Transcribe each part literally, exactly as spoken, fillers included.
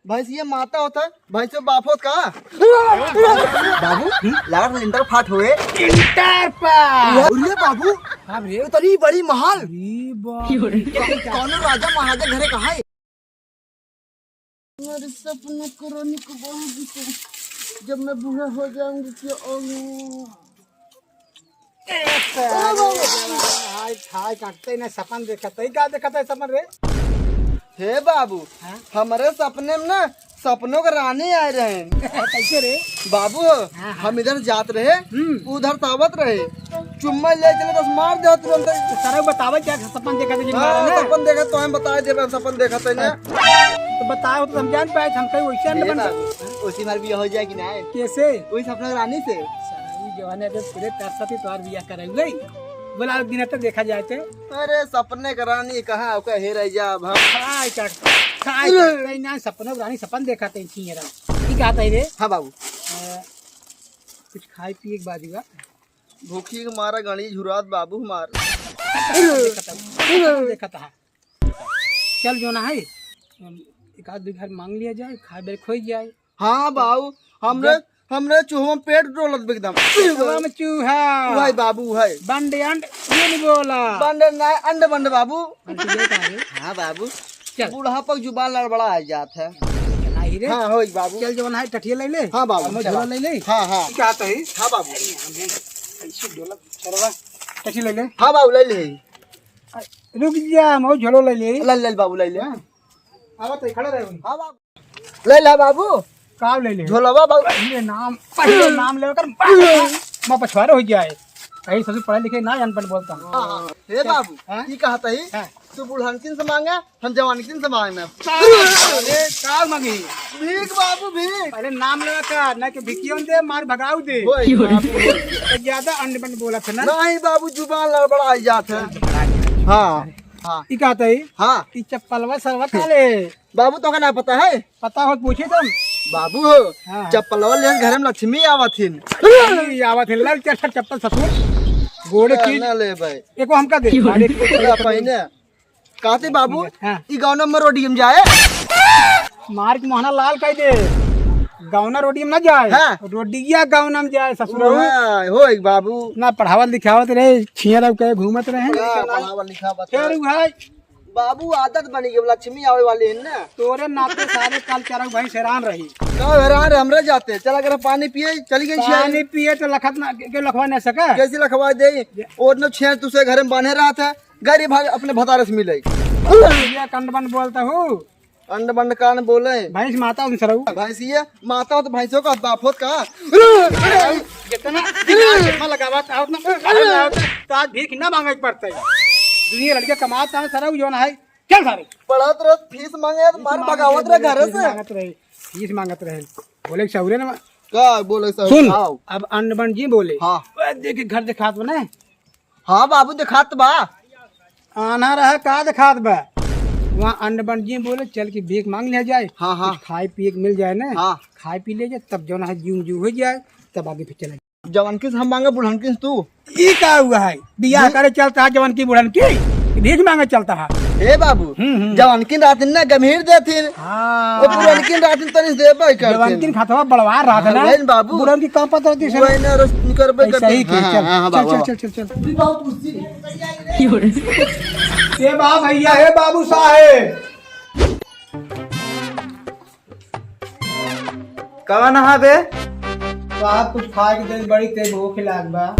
भैंसिया माता होत है, भैंसो बाप होत का? बाबू, लागत लिंटर फाट होए। लिंटर पा। अरे बाबू, हाँ रे। इतनी बड़ी महल। अरे बाप। कौनो राजा महाराजा घरे कहाँ है? मेरे सपनों को रोने को बहुत जीते। जब मैं बूढ़ा हो जाऊंगी, क्या होगा? हाय, हाय, काटते ना सपन देखत है। का देखत है सपन रे? हे बाबू, हाँ? हमरे सपने में ना सपनों के रानी आए रहे। कैसे रे? बाबू, हाँ, हाँ। हम इधर जात रहे, हम्म। उधर से आवत रहे, चुम्मा ले चले, बस मार दे तुरंत। तो सर बतावे क्या सपन देखत है कि हाँ, मारा ना? सपन देखत तो हम बता देबे, सपन देखत है ना। तो बताओ तो हम जान पाए, हम कहीं वैसे ए न बन बाबू, सकते। उसी मार बियाह हो जाए कि ना? कैसे? वही सपना रानी से। सर, ये जवान है, अबे पूरे तरसा थी तोहार बियाह करे हुए। बोला, दिन तक देखा जाए थे। अरे, सपने के रानी कहाँ, ओके हेरे जाब हम। खाए चढ़, खाए अरे। चढ़, नहीं ना, सपनों के रानी सपन देखा थे, ठीक है, ठीक आता है रे। हाँ बाबू। अ, कुछ खाए पिए के बाद हुआ। भूखी के मारा गणी झुरात बाबू हमार। देखा था। चल जो ना है, एक आध दो घर मांग लिया जाए, खाए बेर खोई जाए। हाँ बाबू, हमरे, जब हमरे चूहा पेट डोलत बा एकदम। चूहा में चूहा। वही बाबू है। बंड अंड, ये नहीं बोला। बंड ना, अंड बंड बाबू। अंड ये कहाँ है? हाँ बाबू। चल। बुढ़ापा की जुबान लड़बड़ा आ जात है। नहीं रे। हाँ, होई बाबू। चल जवन है टठिया ले ले। हाँ बाबू, हम चला। झोला ले ले। हाँ, हाँ। क्या आता है? हाँ बाबू। ऐसे डोला, चलवा। टठिया ले ले। हाँ बाबू, ले ले। रुक जा, हम झोलो ले ले। ले ले बाबू, ले ले। हाँ। आवा तो खड़ा रहे। हाँ बाबू। ले ले बाबू। का ले ले? झोलवा बाबू। पहले नाम, पहले नाम लेकर मैं पछवारे हो जाए। कहीं ससुर पढ़े लिखे ना, अनपढ़ बोलता हूँ। हाँ, हाँ। हे बाबू, हाँ? ई कहत ही, हाँ। तू बुढ़नकिन से मांगा, हम जवानकिन से मांगना। अरे, का मांगी? भीख बाबू, भीख। पहले नाम लेवा का, ना कि भिकियों दे, मार भगाऊ दे। होई बाबू, होई। तो ज्यादा अंड बंड बोला था ना? नहीं बाबू, जुबान लड़बड़ा जात है। हाँ, हाँ। ई कहत ही? हाँ। ई चप्पलवा सरवा का ले? बाबू, तोका ना पता है? पता हो, पूछी तुम। बाबू हो, हाँ। चप्पलवा ले घर में लक्ष्मी आवत हिन। लक्ष्मी आवत हिन, लल चल, चल, चप्पल ससुर। गोड़े ना, की ना ले भाई। एको हमका दे। अरे, अरे, पहने। कहते बाबू, हाँ। ई गौना में रोडियम जाए। मार के मोहना लाल कह दे। गौना रोडियम ना जाए। हाँ। रोडिया गौना में जाए, ससुर। हाँ, होई बाबू। ना पढ़ावत लिखावत रहे, छिया रह के घूमत रहे। हाँ, पढ़ावत लिखावत फिर रहे। भाई, बाबू, आदत बनी गई, लक्ष्मी आवे वाली है ना। तोरे नाते सारे काल चरऊ भैंस हैरान रही। का हैरान रहे, हमरे जाते। चला कर पानी पिए, चली गई पानी छिया। पिए तो लखत ना, के, के लखवा ना सका। कैसे लखवा दे? ये ओतनो छिया तुसे घर में बांधे रहा था, गरीब भाग अपने भतारे से मिले। ये कंड बंड बोलता हूँ। अंड बंड कान बोले। भैंस माता उन सरऊ। भैंसिया माता हो तो भैंसों का बाप होत का? जितना दिमाग में लगावत आओ ना, तो आज भीख ना मांगे के पड़ता है। दुनिया लड़के कमात आओ सरऊ जो ना है, चल सारे। पढ़त रहे, फीस मांगे तो मार भगावत रहे घर से। मांगत रहे, फीस मांगत रहे। बोले सौरे ना। का बोले सौरे? सुन, आओ। अब अंड बंड जी बोले। हाँ। ओए, देखे घर देखात बने। हाँ बाबू, देखात बा। आना रहा, का देखात बा? वहाँ अंड बंड जी बोले, चल के भीख मांग लिया जाए। हाँ, हाँ। कुछ खाए पिए के मिल जाए ना। हाँ। खाए पी ले जाए, तब जौन है जूम जू हो जाए, तब आगे फिर चला जाए। जवानकी से हम मांगे, बुढ़नकी से तू। ई का हुआ है? बियाह करे चलता है जवानकी बुढ़नकी, भीख मांगे चलता है। ए बाबू, हम्म, हम्म। जवानकी रात दिन ना गंभीर देथिन। हाँ। वो बुढ़नकी रात दिन तनी देबे करथिन। जवानकी खतवा बड़वा रहा था ना। हाँ, वही ना बाबू। बुढ़नकी कहाँ पता रहती है? वही ना, रोज निकरबे करथिन। सही के, हाँ, चल, हाँ, हाँ, चल, बाबू, चल, बाबू। चल, चल, चल। ये बा भैया, हे बाबू साहेब। कवन हा बे? साहब, कुछ खाए के दे, बड़ी तेज भूख लाग बा।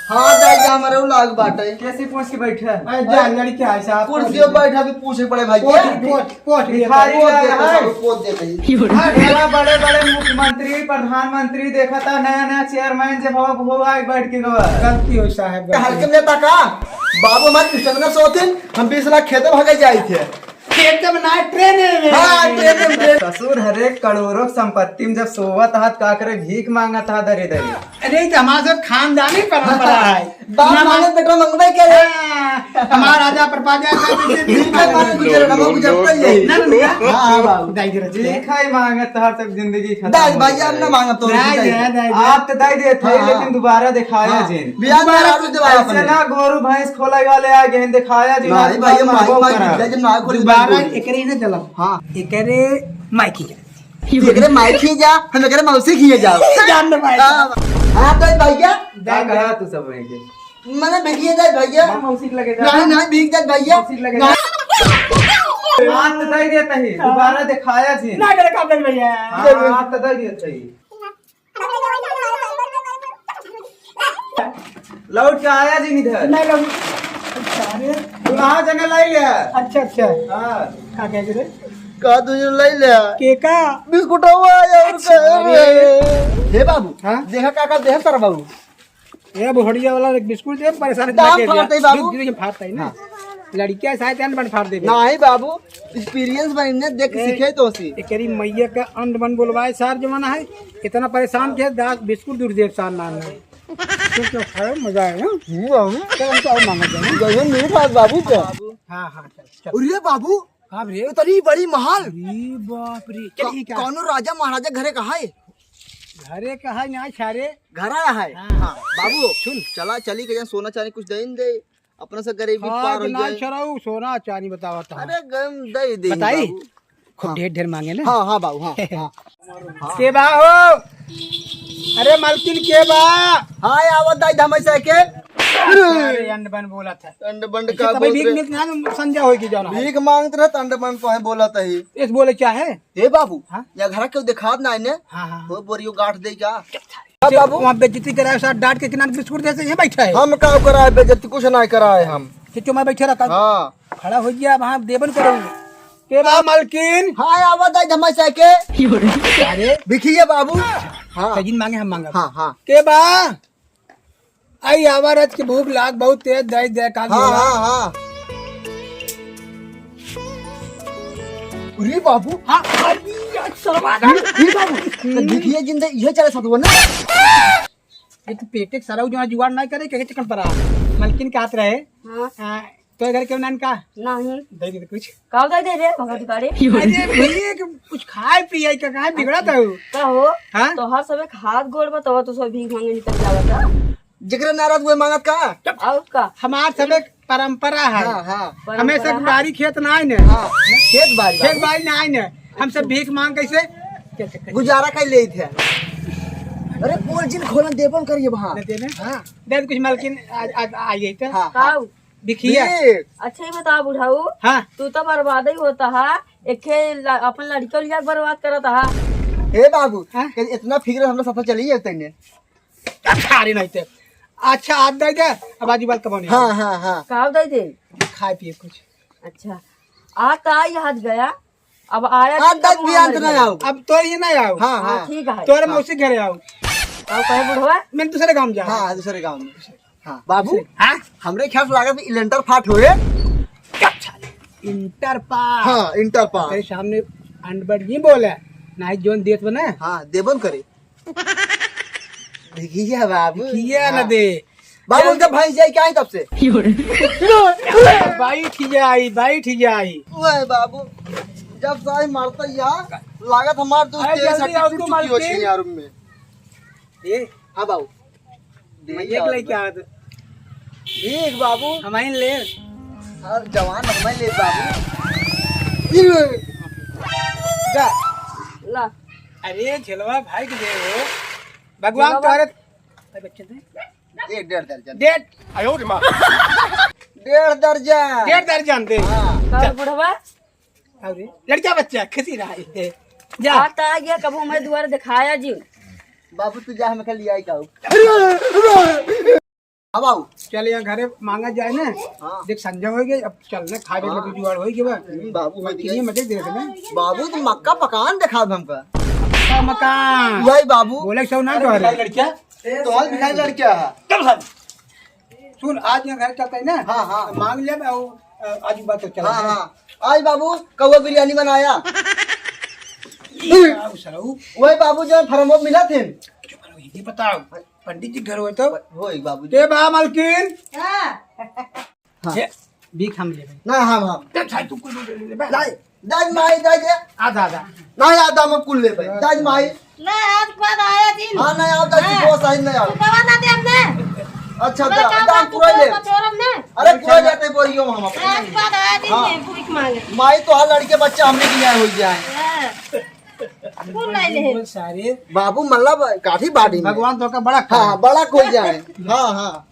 हाँ, दाई, हमरे लाग बाटे। कैसे पूछ के बैठे? अरे, जा, लड़के आए साहब। कुर्सी पे बैठा भी पूछे पड़े भाई। पोछ, पोछ, पोछ, भिखारी पोछ लाग देते है। सब, पोछ देते ही। हाँ, बड़ा बड़े बड़े मुख्यमंत्री, प्रधानमंत्री देखा था, नया नया चेयरमैन जब हवा वो आए बैठ के गवा। गलती हो साहब, गलती। हल्के में लेता का? बाबू हमारे स्टेशन में सोते, हम बीस लाख खेते भागे जाए थे। खेते में ना, ट्रेन में। हाँ, ट्रेन में, ट्रेन। ससुर हरे करोड़ों की संपत्ति में जब सोवत हाथ का करे, भीख मांगत हाथ दरे दरे। अरे, तो हमारे सब खानदानी परंपरा है। बाप ना मांगे मांग- बेटा मंगबे करे। हाँ, हमार राजा प्रपाजा का जैसे भीख मांगे गुजर, हम गुजरता ही है। ना, ना, ना। हाँ, हाँ, बाबू। दाई दे रहे। भीख है मांगे तो हर तक जिंदगी खत्म दाई हो भैया, हम जाए। ना मांगब तो दाई दे, दाई दे। आप तो दाई देत है, हाँ। लेकिन दोबारा दिखाया हाँ। जिन। बियाह दोबारा दारू देवा ऐसे अपने। ना गोरू भैंस खोले वाले आ गए, दिखाया जिन। नहीं आज भैया, मांगो माई, माई, करा। जब ना खोले दोबारा बात बोल। एकरे ही ना चलब। हाँ। एकरे माई की जा। तू एकरे माई खिए जा, हम एकरे मौसी खिए जाओ। जान दे भाई। हाँ, हाँ, तो भैया। जा कहा तू सब वहीं के। मने भीखिए जाए भैया। जा मौसी के लगे जा। नहीं, नहीं, भीख जाए भैया। मौसी के लगे जा। नहीं। हाथ तो दे देता ही, दोबारा दिखाया जी। ना करे काम नहीं भैया। हाँ, हाथ तो दे देता ही। लौट के आया जी इधर। नहीं लौट। अच्छा, अरे। तू कहाँ जगह लाई ले? अच्छा, अच्छा। हाँ। का कह रहे? का तुझे लाई ले? के का? बिस्कुट हुआ है और अच्छा, का है? अरे। हे बाबू, हाँ? देखा का का देह सर बाबू। ए बुढ़िया वाला एक बिस्कुट दे, परेशान दाम ना के फाड़ते दिया। बाबू। बिस्कुट फाड़ता है ना। हाँ। लड़किया शायद अंड बन फाड़ देबे। नाही बाबू, experience बा इन्हें देख के ए, सीखे तो सी। एकरी मैया का अंड बन बोलवाए सार जमाना है। इतना परेशान किया, दास बिस्कुट दूर देव सार नाम है। तो क्या खाए, मजा आए, हाँ? हम्म, हम्म। चल, हम तो और मांगा जाए। गजब मीठ बात बाबू का। हाँ, हाँ, चल, चल। और ये बाबू, का रे? इतनी बड़ी महल। अरे बाप रे, चल, का-, ठीक है। कौनो राजा महाराजा घरे का है? घरे का है ना, सारे। घर आया है? हाँ। हाँ, बाबू, सुन। चला, चली के यहाँ सोना चांदी कुछ दे दे, अपना से गरीबी हाँ, पार हो ना जाए। छोड़ाऊ, सोना चांदी बतावा तो। अरे, गम दे दे बताई? बाबू। खूब हाँ। ढेर ढेर मांगे ना। हाँ, हाँ, बाबू, हाँ, हाँ। के बा हो? अरे, मालकिन के बा? हाँ, आवत दाई धमाई से के। अरे, अंड बन बोला था। अंड बंड ऐसे का तभी बोल भीख रहे? मिलत ना, संजय होई की जाना। भीख मांगत रहे, अंड बंड को है बोला था ही। इस बोले क्या है? हे बाबू, हाँ? या घरा केहू देखात ना इन्हें? हाँ, हाँ। हो बोरियो गांठ दे जा। चुप सारे। अब जो बाबू? वहाँ बेइज्जती कराए, साथ डांट के किनारे बिस्कुट देते, ये बैठा है। हम का कराए बेइज्जती? कुछ ना कराए हम। कि चुमा बैठे रहता। हाँ। खड़ा हो गया, वहाँ देबन करो। के बा मालकिन? हाँ, आवा दाई धमाई से के। अरे। भिखिया बाबू। हाँ। सजिन मांगे हम मांगब। हाँ, हाँ। के बा? आई आवा रच के भूख लाग बहुत तेज, दे दे का हाँ, बोला। हाँ, हाँ। अरे बाबू। हाँ, अरे यार, सरवा अरे, अरे बाबू, तो देखिए जिंदे ये चले साथ ना। ये तो पेटे के सरऊ जो जुगाड़ ना करे, के चक्कर पर आ। मलकिन के हाथ रहे। हाँ। आ, तो घर के नान का? नहीं। दे दे कुछ। का दे दे रे, भगत बाड़े? अरे भैया, कि कुछ खाए पिए का, काहे बिगड़ा था वो? का हो? हाँ? तोहार सबे हाथ गोड़ बा, तब तो सब भीख मांगे निकल जावत है। जेकरे नारद हुए मांगत का? और का? हमार सबे परंपरा है। हाँ, हाँ। परंपरा हमेशा है। बारी खेत ना आए ने। हाँ, खेत बारी खेत बाबू। बारी ना आए ने। हम सब भीख मांग कैसे? गुजारा कर लेत है। अरे, बोल जिन खोलन देबन करिए वहाँ। दे देने? हाँ। दे कुछ मालकिन आज, आज आ गई तो। हाँ, हाँ। काऊ? भिखिया। भीख। अच्छा, ये बता बुढ़ाऊ, हाँ। तू तो बर्बाद ही होता है, एके ला-, अपन लड़कियों लिया के बर्बाद करता है। हे बाबू, हाँ? कहीं इतना फिक्र हमरा साथ चली है तैने। अरे नहीं ते। अच्छा, आप दे दे, अब आज बात कमाने हाँ, आओ। हाँ, हाँ। का दे दे? खाए पिए कुछ। अच्छा, आता ही हाथ गया, अब आया आज तक भी अंत नहीं आओ। अब तो ये नहीं आओ। हाँ, हाँ, हाँ। ठीक है। तोरे हाँ। मौसी घरे आओ। और कहे बुढ़वा? मैं दूसरे गांव जा। हाँ, दूसरे गांव में। हाँ, बाबू, हाँ? हमरे ख्याल से लागत है, इंटर पास होए। इंटर पास? हाँ, इंटर पास। तेरे सामने अनपढ़ नहीं बोले, ना ही जोन देत बना। हाँ, देबन करे। देखिए बाबू। देखिए ना हाँ। दे। बाबू, जब भाई जाए क्या है तब से? बैठ जाई, बैठ जाई। ओए बाबू, जब साई मारता यार, लागत हमार दोस्त अरे, तेरे जल्दी साथ आओ टूट तू, चुकी हो मालकिन। छे यार में। ए, हाँ बाबू। मैं देख एक यार। लेके आ तो। देख बाबू। हमारे ले। हर जवान हमारे ले बाबू। जा। ला। अरे झेलवा भाई के दे हो। भगवान झेलवा। तोहरे। अरे बच्चे दे। एक डेढ़ दर्जन। डेढ़। आयो रे माँ। डेढ़ दर्जन। डेढ़ दर्जन दे। हाँ। का चल। बुढ़वा? अरे लड़का बच्चा खुशी रहा है। जा। आता आ गया, कबो मैं दुआरे दिखाया जी। बाबू तू जा, हम कल ले आई का। अब आओ। चल यहाँ घरे मांगा जाए ना। हाँ। देख संजय हो गए, अब चल ना खाए में हाँ। तू जुगाड़ हो गए बा। हम्म, बाबू हो गए। मजे दे ना। बाबू तो मक्का पकान दिखा दे हमका। मक्का मकान। वही बाबू। बोले सो ना तो अरे। लड़किया। तो हाल भिखारी लड़किया है। चल साहब। सुन आज यहाँ घर चलता है ना। हाँ, हाँ। मांग ले मैं वो, अ, आज बात तो चल। हाँ, हाँ। आज बाबू कौआ बिरयानी बनाया। ये आओ सरऊ। वही बाबू जो फरमो मिला थे। चुप रहो, हिंदी बताओ। पंडित जी घर होए तो। होई बाबूजी। के बा मलकिन? हाँ। हाँ। छे, भीख हम लेबे। ना, हम, हम। ते छाई तू कुल ले ले बा। दाई, दाई माई, दाई दे। आधा, आधा। ना, आधा हम कुल लेबे। दाई माई। ना, आज बाद आया दिन। हाँ, ना, आधा हाँ। सुबह साइन ना आवे। सुबह ना दे हमने। अच्छा, तुम्हारे दा-, काम दाम है, पूरा ले। तो छोड़ हमने। अरे, पूरा जाते बोरियो में हम अपने। आज बाद आया दिन हाँ। ये भीख मांगे। माई तो हर लड़के बच्चा हमने की न्याय हो जाए। हाँ। कुल लाई ले। बोल सारे। बाबू मतलब काठी बाड़ी में। भगवान तो का बड़ा हाँ, करे। बड़ा कोई जाए। हाँ, हाँ।